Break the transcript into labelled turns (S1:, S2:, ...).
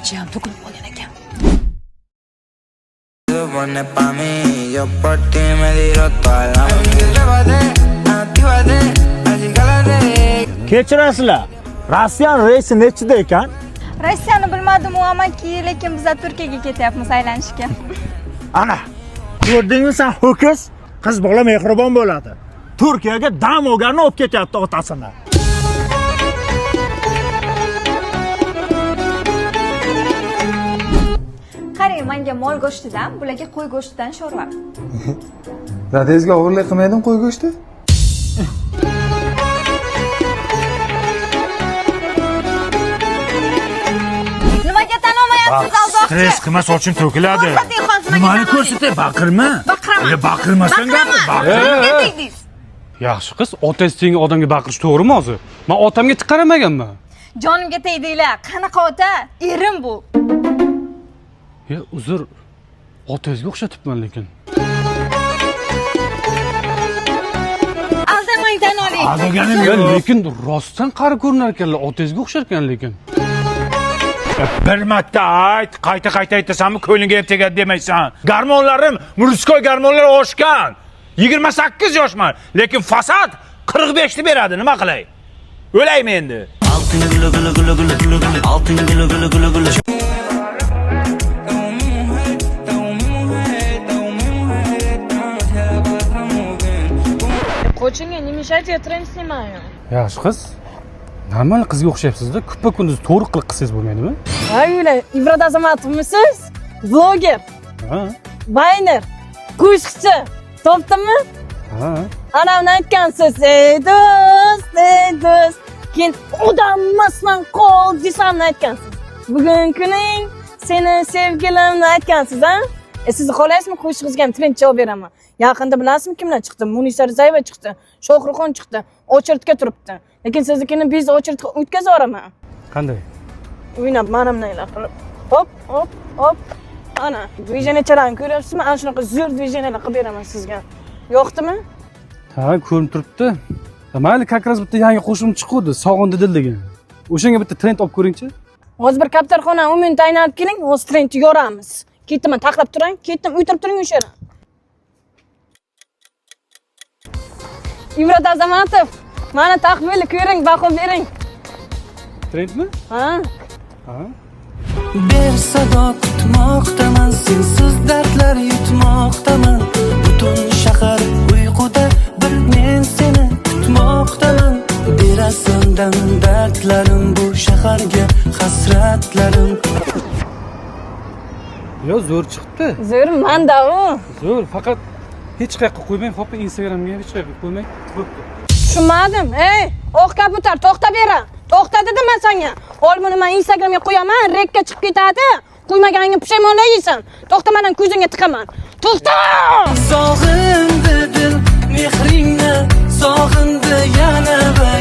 S1: Sochi ham to'kilib qolgan ekan.
S2: Te pones pa' mí, yo por ti me tiro toda la. Trépate, actívate, acicálate.
S3: Kechirasizlar. Rossiyan reysi nechida ekan?
S4: Rossiyani bilmadim u amaki, lekin biz Turkiyaga ketyapmiz aylanishga.
S3: Ana, ko'rdingmi sen ho'kiz? Qiz bola mehribon bo'ladi. Turkiyaga dam olganni olib ketyapti otasini.
S4: Qarang, menga mol go'shtidan, bularga qo'y go'shtidan sho'rva.
S5: Dadangizga og'irlik qilmaydimi qo'y go'shti?
S4: Nimaga tan olmayapsiz, aldoqchi?
S3: Stress qilma, soching to'kiladi.
S4: Ko'rsating hozir,
S3: Nimani
S4: tan oling.
S3: ko'rsatay? Baqirma.
S4: Baqiraman.
S3: Ya baqirmasang gapir,
S4: Baqiraman.
S3: baqirma.
S4: Nimaga tegdingiz?
S6: Yaxshi qiz, otasi tengi odamga baqirish to'g'rimi hozir? Men otamga tik qaramaganman.
S4: Jonimga tegdinglar. Qanaqa ota? Erim bu.
S6: Ya uzr, otangizga o'xshatibman lekin.
S4: Aldamang, tan oling.
S3: Aldaganim
S6: Ya
S3: yo'q.
S6: lekin rostdan qari ko'rinar ekanlar, otangizga o'xshar ekan lekin.
S3: Bir marta ayt, qayta-qayta aytasanmi, ko'nglingga ham tegadi demaysan. Gormonlarim, murskoy gormonlar oshgan. 28 yoshman, lekin fasad 45 ni beradi, nima qilay? O'laymi endi?
S2: Altın gülü gülü gülü gülü gülü gülü. Altın gülü gülü gülü gülü.
S7: Qo'chingga не мешайте, я тренд снимаю.
S6: Yaxshi qiz. Normal qizga o'xshayapsiz-da, kuppa kunduz to'g'ri qiliq qilsangiz bo'lmaydimi?
S7: Ha, uylar, Ibrat Azamatovmisiz? Bloger,
S6: Ha?
S7: bayner, qo'shiqchi. Topdimmi?
S6: Ha.
S7: Anamni aytgansiz, ey do'st, ey do'st. Keyin odam emasman, qol desamni aytgansiz. Bugun kuning seni sevgilimni aytgansiz, ha? Sizni xohlaysizmi qo'shig'ingizga ham trend javob beraman. Yaqinda bilasizmi kimlar chiqdi? Munisa Rizayeva chiqdi, Shohruxxon chiqdi, очередga turibdi. Lekin siznikini biz очередga o'tkazib yuboraman.
S6: Qanday?
S7: O'ynab mana bunday qilib. Hop, hop, hop. Ana, движение larni ko'ryapsizmi? Ana shunaqa zo'r движение lar qilib beraman sizga. Yo'qdimi?
S6: Ha, ko'rinib turibdi. Mayli, как раз bitta yangi qo'shig'im chiquvdi, Sog'indi dil degan. O'shanga bitta trend olib ko'ringchi.
S7: Hozir bir kaptarxona 10 minut aylanib keling, hozir trendni yoramiz. Ketdim, taxlab turing, ketdim, o'tirib turing o'sha yerda. Ibrat Azamatov, mana taxmini ko'ring, baho bering.
S6: Trendmi?
S7: Ha?
S6: Ha.
S2: Bir sado kutmoqdaman, sensiz dardlar yutmoqdaman. Butun shahar uyquda, bir men seni kutmoqdaman. Derasamdan dardlarim bu shaharga hasratlarim.
S6: Yo, zo'r chiqibdi.
S7: Zo'r, manda u.
S6: Zo'r, faqat hech qayoqqa qo'ymang, xo'p, Instagramga ham hech qayoqqa qo'ymang. Bo'pti.
S7: Tushunmadim. Ey, oq kabutar, to'xta bera. To'xta dedim men senga. Ol buni men Instagramga qo'yaman, rekka chiqib ketadi. Qo'ymaganingga pushaymonlar yeysan. To'xta, men ko'zingga tiqaman. To'xta!
S2: Sog'indi dil mehringni, sog'indi yana va